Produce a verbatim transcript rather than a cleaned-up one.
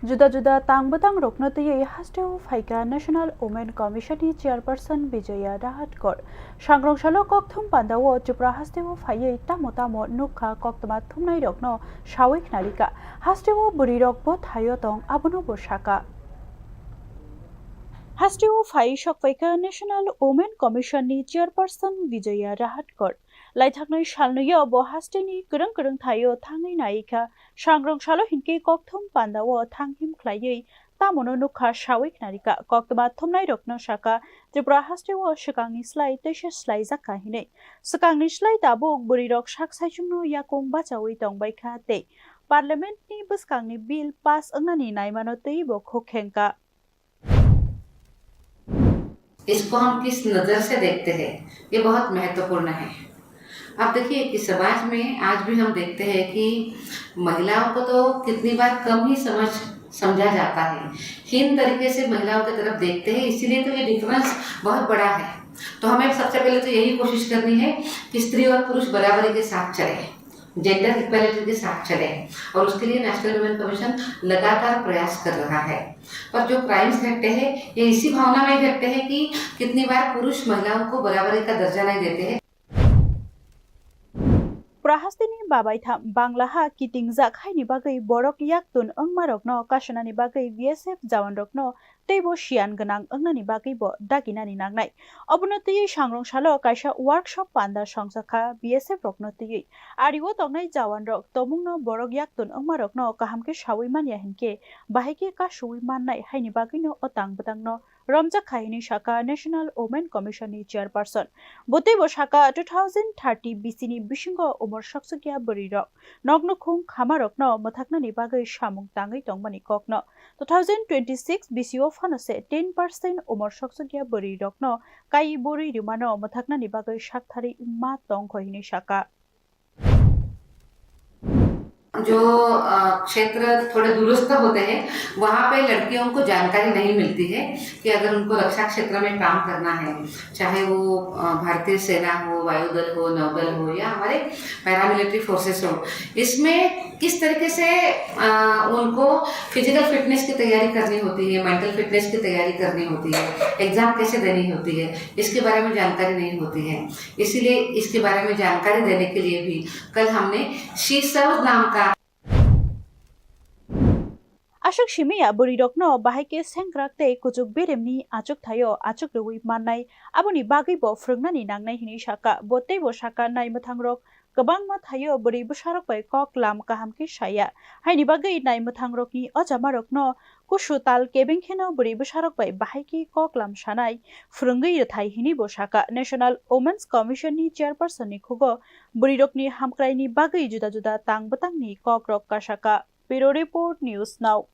Juda juda tang bwtang rokno twiwi hasteo phaikha National Women Commission ni Chairperson Bijoya Rahatkar. Sangrong salo kokthum pandao Tripura hasteo phaiwi tamo tamo nukha koktwma thumnai rokno sawi khnarikha. Hasteo bwrwi rok bo thaio tong abono bo sakha. Hasteo phai sokphaikha National Women Commission ni Chairperson Bijoya Rahatkar. Laithaknai salnwio bo hasteni kwrwng kwrwng thaio thangwi naikha. Sangrong salo hinkhe kokthum pandao thanghim khlaiwi tamono nukha sawi khnarikha. Koktwma thumnai rokno sakha Tripura hasteo swkangni slai teisa slaijakha hinwi. Swkangni slai tabuk bwrwi rok sak saichungno yakung bachawi tongbaikha tei Parliament ni bwskangni bill pass wngnani naimano twibo khuk khengkha. इसको हम किस नज़र से देखते हैं, ये बहुत महत्वपूर्ण है। अब देखिए कि समाज में आज भी हम देखते हैं कि महिलाओं को तो कितनी बार कम ही समझ समझा जाता है, हीन तरीके से महिलाओं की तरफ देखते हैं, इसीलिए तो ये डिफरेंस बहुत बड़ा है। तो हमें सबसे पहले तो यही कोशिश करनी है कि स्त्री और पुरुष बराबरी के साथ चले, जेंडर इक्वालिटी के साथ चले, और उसके लिए नेशनल वुमेन कमीशन लगातार प्रयास कर रहा है। पर जो क्राइम्स घटते हैं, ये इसी भावना में घटते हैं कि कितनी बार पुरुष महिलाओं को बराबरी का दर्जा नहीं देते हैं। Prahastini babai tham Bangla ha kitingjak haini bagwi borok yaktun wngmarokno kasunani bagwi B S F jawanrokno teibo siyan gwnang wngnani bagwibo daginani nangnai. Obono twiwi sangrong salo kaisa workshop panda songjakha B S F rokno twiwi. Ario tongnai jawanrok tomungno borok yaktun wngmarokno kaham khe sawi manya hinkhe bahai khe kasuwi mannai haini bagwino o tang bwtangno romjak khai hinwi sakha National Women Commission ni Chairperson. Bo teibo sakha two thousand thirty B C ni bisingo umor soksokya bwrwi rok noknukhung khamarokno mwthaknani bagwi samung tangwi tongmani kokno two thousand twenty six B C o phano se ten percent umor soksokya bwrwi rokno kai bwrwi rwmano mwthaknani bagwi saktharwi ma tongkho hinwi sakha. जो क्षेत्र थोड़े दूरस्थ होते हैं, वहाँ पे लड़कियों को जानकारी नहीं मिलती है कि अगर उनको रक्षा क्षेत्र में काम करना है, चाहे वो भारतीय सेना हो, वायुदल हो, नौदल हो या हमारे पैरामिलिट्री फोर्सेस हो, इसमें किस तरीके से उनको फिजिकल फिटनेस की तैयारी करनी होती है, मेंटल फिटनेस की तैयारी करनी होती है, एग्जाम कैसे देनी होती है, इसके बारे में जानकारी नहीं होती है। इसीलिए इसके बारे में जानकारी देने के लिए भी कल हमने शी सर्व नाम का Aswk simiya bwrwirokno bahai khe sengkrak tei kuchuk beremni achuk thaio achuk rwui mannai, aboni bagwibo phwrwngnani nangnai hinwi sakha. Bo teibo sakha, naimwthangrok kwbangma thaio bwrwi bwsarok bai kok lam kaham khe saya, haini bagwi naimwthangrokni ojamarokno kusu tal kebeng kheno bwrwi bwsarok bai bahai khe kok lam sanai phwrwngwi rwthai hinwi bo sakha. National Women's Commission ni Chairperson ni khugo bwrwirokni hamkraini bagwi juda juda tang bwtangni kokrok kasakha. Bureau Report, News Now.